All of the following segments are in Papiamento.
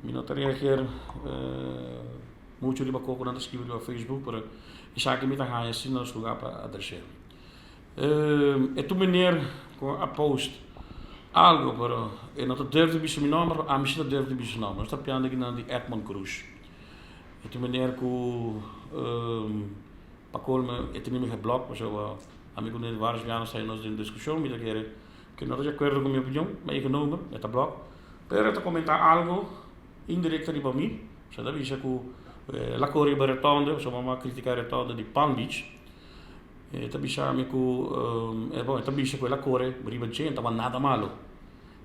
Mi no ta reageer mucho riba kos ku nan ta skibi riba Facebook, pero esaki mi ta haña si nos lugar pa adres'é. E tur meneer ku a post algo, pero e no ta durf di bisa mi nòmber, pero ami si ta durf di bisa su nòmber. Nos ta piando akinan di Edmond Cruz. E tur meneer ku pa kolmo e tene mi geblòk pasobra ami ku ne vários biaha nos ta nos den diskushon, mi ta kere ku e no ta di akuerdo ku mi opinion, meegenomen, e ta blòk. Pero e ta komentá algo indirekto riba mi, pasobra e ta bisa ku el a kore riba rotonde, pasobra mi a kritiká e rotonde di Palm Beach. E ta bisa mi ku, bon, e ta bisa ku el a kore riba dje, no tabata nada malo.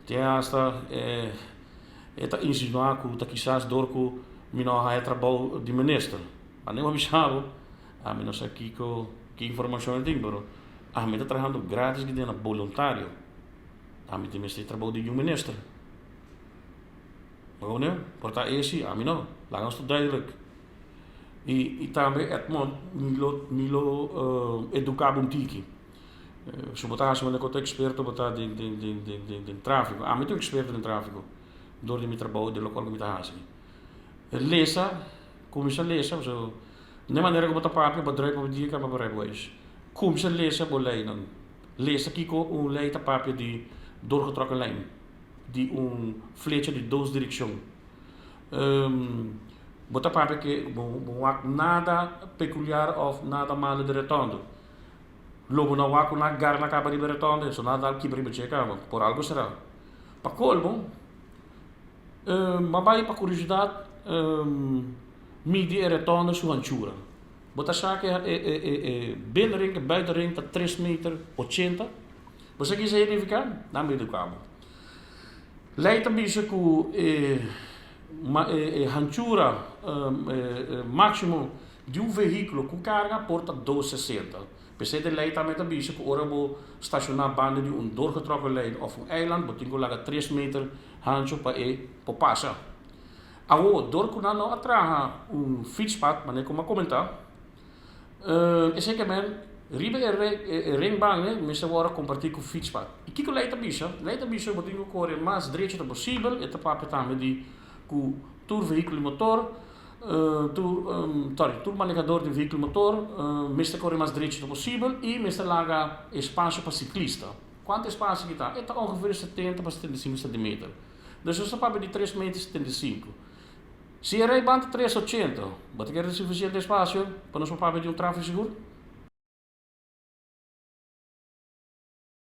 Te hasta e ta insinuá ku ta kisas dor ku mi no a haña trabou di minister. A mi a bisa bo, ami no sa kiko, ki informashon e tin, pero ami ta trahando gratis aki den na boluntario. Ami tin mester trabou di un minister. Bo ne? Por ta esi, ami no. Laga nos ta duidelijk. I tambe Edmond, mi lo, mi lo educa bo un tiki. Si bo ta hasi manera ku ta eksperto bo ta den den den den den den trafiko. Ami ta un eksperto den trafiko dor di mi trabou, den lokual ku mi ta hasi. Lesa, kuminsá lesa pasobra den manera ku bo ta papia bo drùi pa bo dia kaba bo rijbewijs. Kuminsá lesa bo leinan. Lesa kiko un lei ta papia di doorgetrokken lijn, di un flecha di dos direkshon. Bo ta papia ke bo bo wak nada pekuliar òf nada malo di retondo. Lo bo no wak ku nan gara na kaba riba e retondo, eso nan a dal kibra riba dje kaba, por algo sera. Pa kolmo, bo a bai pa kuriosidad midi e retondo su hanchura. Bo ta sa ku e binnenring e buitenring ta tres meter ochenta. Bo sa kiko esei nifiká? Nan midi ku abo. Lei ta bisa ku e hanchura máksimo di un vehíkulo ku karga por ta dos sesenta. P'esei e lei tambe ta bisa ku ora bo stashoná banda di un doorgetrokken lijn òf un eiland bo tin ku laga tres meter hanchu pa e por pasa. Awor, dor ku nan no a traha un fietspad, manera ku mi a komentá, esei ke men riba e ringbaan ei mester wòrdu kompartí ku fietspad. I kiko lei ta bisa? Lei ta bisa bo tin ku kore mas drecho ta posibel, e ta papia tambe di ku tur vehíkulo di motor, tur sorry, tur manehador di vehíkulo motor mester kore mas drecho ta posibel i mester laga espasio pa siklista. Kuantu espasio ki ta? E ta ongeveer 70 pa 75 sentimeter. Dus nos ta papia di tres meter 75. Si e rijbaan ta tres ochenta, bo ta kere ta sufisiente espasio pa nos por papia di un tráfiko sigur?